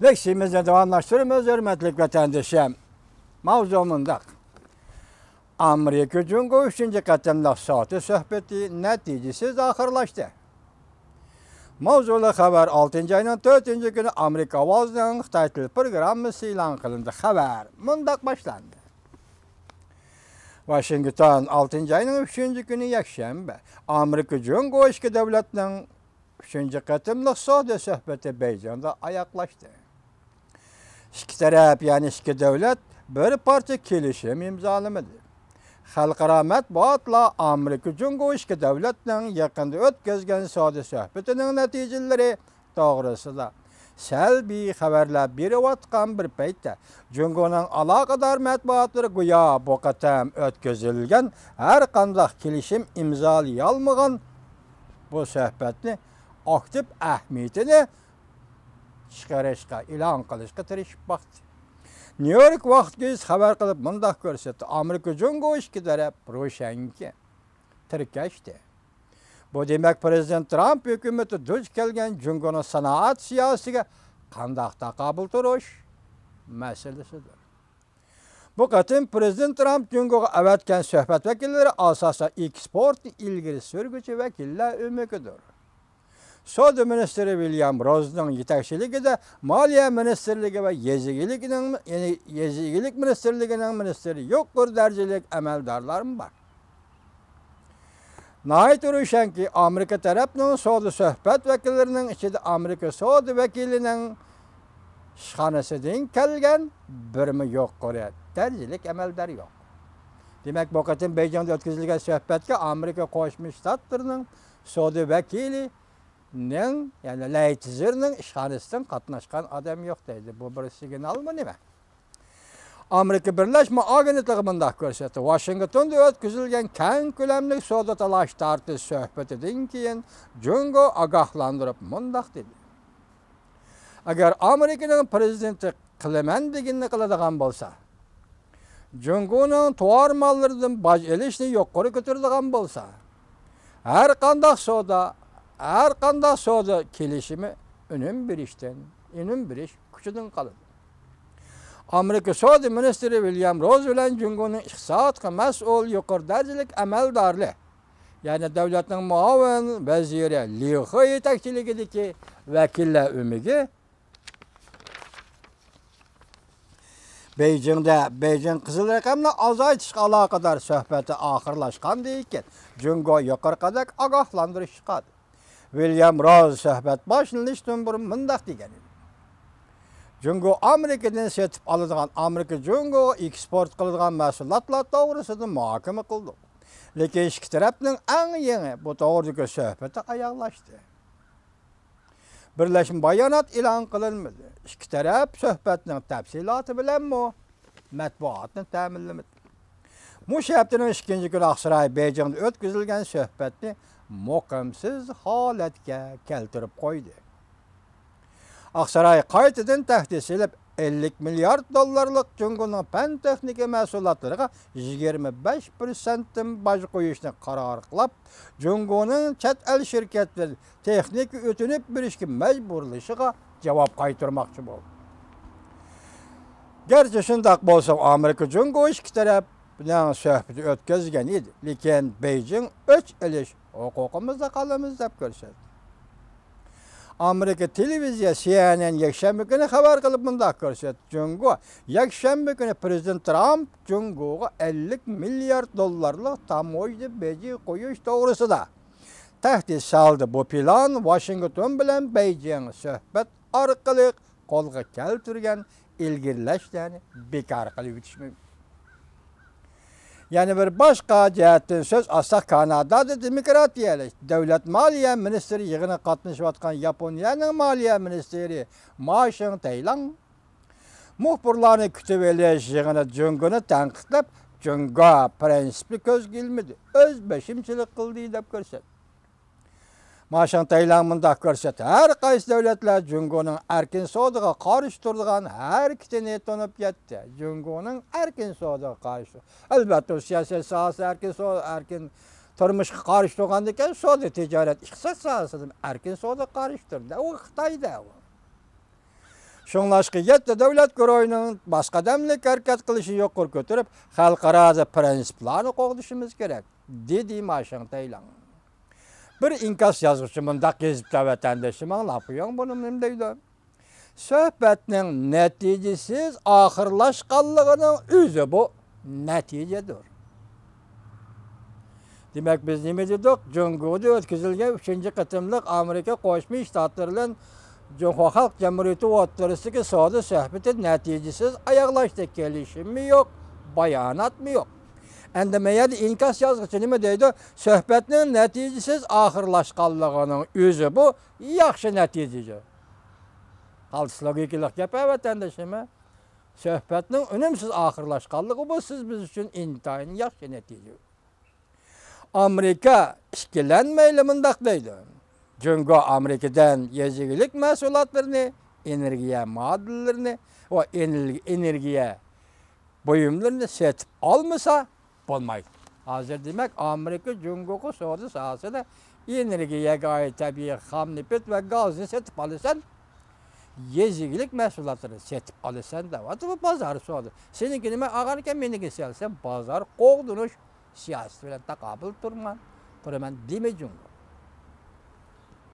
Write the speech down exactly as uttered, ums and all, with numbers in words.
لېكسىيىمىزنى داۋاملاشتۇرىمىز، ھۆرمەتلىك ۋەتەندىشىم. ماۋزۇ مۇنداق. ئامېرىكا جۇڭگو ئۈچىنچى قېتىملىق سودا سۆھبىتى نەتىجىسىز ئاخىرلاشتى. ماۋزۇلۇق خەۋەر ئالتىنچى ئاينىڭ تۆتىنچى كۈنى ئامېرىكا ئاۋازىنىڭ خىتاي تىل پروگراممىسى ئېلان قىلىندى. خەۋەر مۇنداق باشلاندى. ۋاشىنگتون، ئالتىنچى ئاينىڭ ئۈچىنچى كۈنى يەكشەنبە. ئامېرىكا جۇڭگو ئىككى دۆلەتنىڭ ئۈچىنچى قېتىملىق سودا سۆھبىتى بېيجىڭدا ئاياغلاشتى. ئىككى تەرەپ، يەنى ئىككى دۆلەت بىر پارچە كېلىشىم ئىمزالىمىدى. خەلقئارا مەتبۇئاتلار ئامېرىكا جۇڭگو ئىككى دۆلەتنىڭ يېقىندا ئۆتكۈزگەن سودا سۆھبىتىنىڭ نەتىجىلىرى توغرىسىدا سەلبىي خەۋەرلەر بېرىۋاتقان بىر پەيتتە، جۇڭگونىڭ ئالاقىدار مەتبۇئاتلىرى گويا بۇ قېتىم ئۆتكۈزۈلگەن ھەر قانداق كېلىشىم ئىمزالىيالمىغان بۇ سۆھبەتنى ئاكتىپ ئەھمىيىتىنى چىقىرىشقا، ئېلان قىلىشقا تىرىشىپ باقتى. نيۇ يورك ۋاقىت گېزىتى خەۋەر قىلىپ مۇنداق كۆرسەتتى، ئامېرىكا جۇڭگو ئىككى تەرەپ روشەنكى تىركەشتى. بۇ دېمەك، پىرېزىدېنت ترامپ ھۆكۈمىتى دۇچ كەلگەن جۇڭگونىڭ سانائەت سىياسىتىگە قانداق تاقابىل تۇرۇش مەسىلىسىدۇر. بۇ قېتىم پىرېزىدېنت ترامپ جۇڭگوغا ئەۋەتكەن سۆھبەت ۋەكىللىرى ئاساسەن ئېكسپورتنى ئىلگىرى سۈرگۈچى ۋەكىللەر ئۆمىكىدۇر. سودا مىنىستىرى ۋىليام روزنىڭ يېتەكچىلىكىدە مالىيە مىنىستىرلىكى ۋە يېزا ئىگىلىكىنىڭ، يەنى يېزا ئىگىلىك مىنىستىرلىكىنىڭ مىنىستىرى يۇقىرى دەرىجىلىك ئەمەلدارلارمۇ بار. ناھايىتى روشەنكى، ئامېرىكا تەرەپنىڭ سودا سۆھبەت ۋەكىللىرىنىڭ ئىچىدە ئامېرىكا سودا ۋەكىلىنىڭ ئىشخانىسىدىن كەلگەن بىرمۇ يۇقىرى دەرىجىلىك ئەمەلدار يوق. دېمەك، بۇ قېتىم بېيجىڭدا ئۆتكۈزۈلگەن سۆھبەتكە ئامېرىكا قوشما شتاتلىرىنىڭ سودا ۋەكىلىنىڭ، يەنى لەيتىزېرنىڭ ئىشخانىسىدىن قاتناشقان ئادەم يوق دەيدۇ. بۇ بىر سىگنالمۇ نېمە؟ ئامېرىكا بىرلەشمە ئاگېنتلىقى مۇنداق كۆرسەتتى، ۋاشىنگتوندا ئۆتكۈزۈلگەن كەڭ كۆلەملىك سودا تالاش-تارتىش سۆھبىتىدىن كېيىن جۇڭگو ئاگاھلاندۇرۇپ مۇنداق دېدى، ئەگەر ئامېرىكىنىڭ پىرېزىدېنتى قىلىمەن دېگىنىنى قىلىدىغان بولسا، جۇڭگونىڭ تاۋار ماللىرىدىن باج ئېلىشنى يۇقىرى كۆتۈرىدىغان بولسا، ھەر قانداق سودا، ھەر قانداق سودا كېلىشىمى ئۈنۈم بېرىشتىن، ئۈنۈم بېرىش كۈچىدىن قالىدۇ. ئامېرىكا سودا مىنىستىرى ۋىليام روز بىلەن جۇڭگونىڭ ئىقتىسادقا مەسئۇل يۇقىرى دەرىجىلىك ئەمەلدارى، يەنى دۆلەتنىڭ مۇئاۋىن ۋەزىرى ليۇ خې يېتەكچىلىكىدىكى ۋەكىللەر ئۆمىكى بېيجىڭدە بېيجىڭ قىزىل رەقەمنى ئازايتىشقا ئالاقىدار سۆھبىتى ئاخىرلاشقاندىن كېيىن، جۇڭگو يۇقىرىقىدەك ئاگاھلاندۇرۇش چىقاردى. ۋىليام روز سۆھبەت باشلىنىشتىن بۇرۇن مۇنداق دېگەن ئىدى، جۇڭگو ئامېرىكىدىن سېتىپ ئالىدىغان، ئامېرىكا جۇڭگوغا ئېكسپورت قىلىدىغان مەھسۇلاتلار توغرىسىدا مۇھاكىمە قىلدۇق. لېكىن ئىككى تەرەپنىڭ ئەڭ يېڭى بۇ توغرىدىكى سۆھبىتى ئاياغلاشتى. بىرلەشمە بايانات ئېلان قىلىنمىدى. ئىككى تەرەپ سۆھبەتنىڭ تەپسىلاتى بىلەنمۇ مەتبۇئاتنى تەمىنلىمىدى. مۇشۇ ھەپتىنىڭ ئىككىنچى كۈنى ئاقساراي بېيجىڭدا ئۆتكۈزۈلگەن سۆھبەتنى مۇقىمسىز ھالەتكە كەلتۈرۈپ قويدى. ئاقساراي قايتىدىن تەھدىت سېلىپ، ئەللىك مىليارد دوللارلىق جۇڭگونىڭ پەن تېخنىكا مەھسۇلاتلىرىغا يىگىرمە بەش پىرسەنتتىن باج قويۇشنى قارار قىلىپ، جۇڭگونىڭ چەت ئەل شىركەتلىرى تېخنىكا ئۆتۈنۈپ بېرىشكە مەجبۇرلىشىغا جاۋاب قايتۇرماقچى بولدى. گەرچە شۇنداق بولسىمۇ، ئامېرىكا جۇڭگو ئىككى تەرەپنىڭ سۆھبىتى ئۆتكۈزگەن ئىدى، لېكىن بېيجىڭ ئۆچ ئېلىش ھوقۇقىمىزدا قالىمىز دەپ كۆرسەتتى. ئامېرىكا تېلېۋىزىيە سى ئېن ئېن يەكشەنبە كۈنى خەۋەر قىلىپ مۇنداق كۆرسەتتى، جۇڭگو يەكشەنبە كۈنى پىرېزىدېنت ترامپ جۇڭگوغا ئەللىك مىليارد دوللارلىق تاموژنا بېجى قويۇش توغرىسىدا تەھدىت سالدى. بۇ پىلان ۋاشىنگتون بىلەن بېيجىڭ سۆھبەت ئارقىلىق قولغا كەلتۈرگەن ئىلگىرىلەشلەرنى بىكار قىلىۋېتىش مۇمكىن. يەنە بىر باشقا جەھەتتىن سۆز ئاچساق، كانادادا دېموكراتىيەلىك دۆلەت مالىيە مىنىستىرى يىغىنىغا قاتنىشىۋاتقان ياپونىيەنىڭ مالىيە مىنىستىرى ما شىڭتەيلاڭ مۇخبىرلارنى كۈتۈۋېلىش يىغىنىدا جۇڭگونى تەنقىدلەپ، جۇڭگو پىرىنسىپنى كۆزگە ئىلمىدى، ئۆز بېشىمچىلىق قىلدى دەپ كۆرسەتتى. ما شىڭتەيلاڭ مۇنداق كۆرسەتتى، ھەر قايسى دۆلەتلەر جۇڭگونىڭ ئەركىن سودىغا قارشى تۇرىدىغان ھەرىكىتىنى تونۇپ يەتتى. جۇڭگونىڭ ئەركىن سودىغا قارشى، ئەلۋەتتە، ئۇ سىياسەت ساھەسى ئەركىن سو-، ئەركىن تۇرمۇشقا قارشى تۇرغاندىكىن، سودا تىجارەت ئىقتىساد ساھەسىدا ئەركىن سودا قارشى تۇرىدۇ. ئۇ خىتايدا ئۇ. شۇڭلاشقا يەتتە دۆلەت گۇرۇھىنىڭ باش قەدەملىك ھەرىكەت قىلىشىنى يۇقىرى كۆتۈرۈپ، خەلقئارا پىرىنسىپلارنى قوغدىشىمىز كېرەك، دېدى ما شىڭتەيلىڭ. بىر ئىنكاس يازغۇچى مۇنداق يېزىپتۇ، ۋەتەندىشىم، ئاڭلاپ قويۇڭ، بۇنى نېمە دەيدۇ؟ سۆھبەتنىڭ نەتىجىسىز ئاخىرلاشقانلىقىنىڭ ئۆزى بۇ نەتىجىدۇر. دېمەك، بىز نېمە دېدۇق؟ جۇڭگودا ئۆتكۈزۈلگەن ئۈچىنچى قېتىملىق ئامېرىكا قوشما شتاتلىرى بىلەن جۇڭخۇا خەلق جۇمھۇرىيىتى ئوتتۇرىسىدىكى سودا سۆھبىتى نەتىجىسىز ئاياغلاشتى. كېلىشىممۇ يوق، باياناتمۇ يوق. ئەمدى ما يەردە ئىنكاس يازغۇچى نېمە دەيدۇ؟ سۆھبەتنىڭ نەتىجىسىز ئاخىرلاشقانلىقىنىڭ ئۆزى بۇ ياخشى نەتىجە. قالتىس لوگىكىلىق گەپ، ھە، ۋەتەندىشىم. سۆھبەتنىڭ ئۈنۈمسىز ئاخىرلاشقانلىقى بۇ سىز بىز ئۈچۈن ئىنتايىن ياخشى نەتىجە. ئامېرىكا ئىككىلەنمەيلا مۇنداق دەيدۇ: جۇڭگو ئامېرىكىدىن يېزا ئىگىلىك مەھسۇلاتلىرىنى، ئېنېرگىيە ماددىلىرىنى ۋە ئېنېرگىيە بۇيۇملىرىنى سېتىپ ئالمىسا بولمايدۇ. ھازىر دېمەك، ئامېرىكا جۇڭگوغا سودا ساھەسىدە ئېنېرگىيەگە ئائىت تەبىئىي خام نېفىت ۋە گازنى سېتىپ ئالىسەن، يېزا ئىگىلىك مەھسۇلاتلىرىنى سېتىپ ئالىسەن دەۋاتىدۇ. بۇ بازار سودا. سېنىڭكىنى مەن ئالغانىكەن، مېنىڭكىنى سېلىسەن، بازار قوغدىنىش سىياسىتى بىلەن تاقابىل تۇرما، تۇرىمەن دېمە جۇڭگو.